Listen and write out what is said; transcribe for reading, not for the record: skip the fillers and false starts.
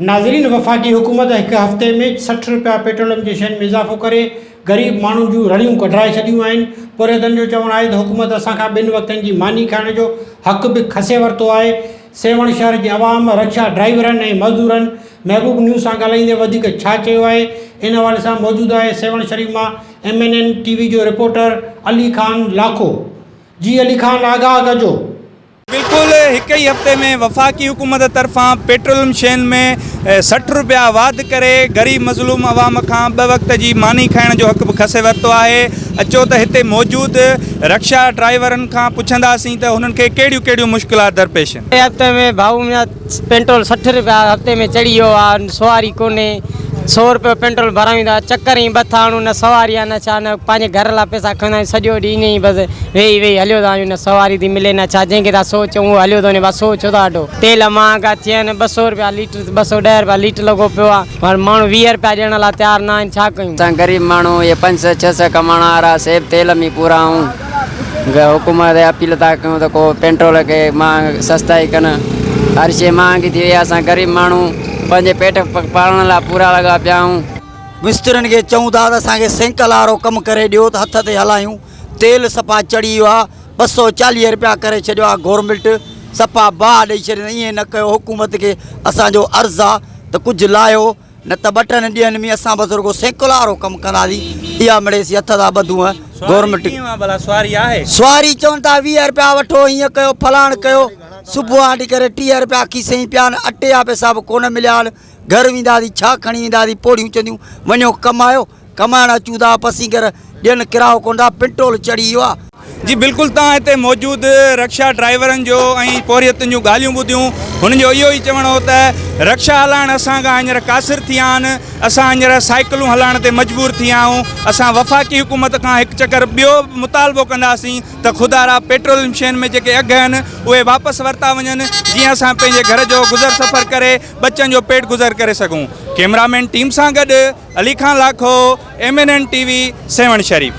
ناظرين وفاقي حڪومت هڪ هفتي ۾ 60 رپيا پيٽروليم جي شين ۾ اضافو ڪري غريب ماڻهن جون رڙيون ڪڍرائي ڇڏيون آهن. پورهيتن جو چوڻ آهي ته حڪومت اسان کان ٻن وقتن جي ماني کائڻ جو حق به کسي ورتو آهي. سيوهڻ شهر جي عوام، رڪشا ڊرائيورن ۽ مزدورن محبوب نيوز سان ڳالهائيندي وڌيڪ ڇا چيو آهي ان حوالي سان موجود آهي سيوهڻ شريف مان ايم اين اين ٽي وي جو رپورٽر علي خان لاکو جي علي خان آگاهه ڪجو. بلڪل هڪ ئي هفتي ۾ وفاقي حڪومت طرفان پيٽروليم شين ۾ 60 رپيا واڌ ڪري غريب مظلوم عوام کان ٻه وقت جي ماني کائڻ جو حق به کسي ورتو آهي اچو ته هتي موجود رڪشا ڊرائيورن کان پڇنداسين ته هنن کي ڪهڙيون ڪهڙيون مشڪلات درپيش آهن. هڪ هفتي ۾ ڀائو منهنجا پيٽرول 60 رپيا هفتي ۾ چڙهي ويو آ سواري ڪونهي سو رپيو پيٽرول ڀرايون ٿا چڪر ئي ٻه ٿا هڻون نه سواري آ نه ڇا نه پنهنجي گهر لاء پئسا کڻندا آهيون سڄو ڏينهن ائين ئي بس ويهي ويهي هليو ٿا وڃون نه سواري ٿي ملي نه ڇا جنهن کي ٿا سو چئون اهو هليو ٿو وڃي بس سو ڇو ٿا وٺو تيل مهانگا ٿيا آهن 200 رپيا ليٽر 210 رپيا ليٽر لڳو پيو آ پر ماڻهو 20 رپيا ڏيڻ لاء تيار نه آهن ڇا ڪيون. اسان غريب ماڻهو اهي پنج سئو ڇهه سئو ڪمائڻ وارا سي به تيل ۾ پورا آهيون حڪومت کي اپيل ٿا ڪيون ته ڪو پيٽرول کي مهانگ سستائي ڪن هر شي مهانگي ٿي وئي آهي اسان غريب ماڻهو پنهنجي پيٽ پالڻ لاء پورا لڳا پيا آهيون. مسترين کي چئون ٿا ته اسان کي سينڪل وارو ڪم ڪري ڏيو ته هٿ تي هلايون تيل صفا چڙهي ويو آهي 240 رپيا ڪري ڇڏيو آهي گورنمينٽ صفا باهه ڏئي ڇڏي ائين نه ڪيو حڪومت کي اسان جو عرض آهي ته ڪجهه لاهيو نه ته ٻه ٽن ڏينهن ۾ اسان بس رڳو سينڪل وارو ڪم ڪنداسين اها مڙئي سي هٿ ٿا ٻڌون گورنمينٽ سواري آهي سواري چون ٿا 20 رپيا وٺو هيئن ڪيو فلاڻ ڪيو صبح کان وٺي ڪري 30 رپيا کيسي ۾ پيا آهن اٽي جا پئسا به ڪونه مليا آهن گهر وينداسين ڇا کڻي وينداسين پوڙهيون چونديون وڃو ڪمايو ڪمائڻ اچون ٿا پسينگر ڏين ڪرايو ڪونه ٿا پيٽرول چڙهي ويو آ. جي بلڪل توهان هتي موجود رڪشا ڊرائيورن جو ۽ پورهيتن جون ڳالهيون ٻڌيون هنن جو اهو ئي چوڻ هو ته رڪشا هلائڻ اسان کان هينئر قاصر ٿي ويا آهن اسان هينئر سائيڪلون هلائڻ تي مجبور ٿي ويا آهيون اسان وفاقي حڪومت کان هڪ چڪر ٻيو به مطالبو ڪنداسين ته خدارا پيٽروليم شين ۾ جيڪي اگهه آهن اهي واپس ورتا وڃن جيئن اسان پنهنجي گهر جو گذر سفر ڪري ٻچن جو پيٽ گذر ڪري سگهون ڪيمرا مين ٽيم سان گڏ Ali Khan Lakho, M N N T V, Sehwan Sharif.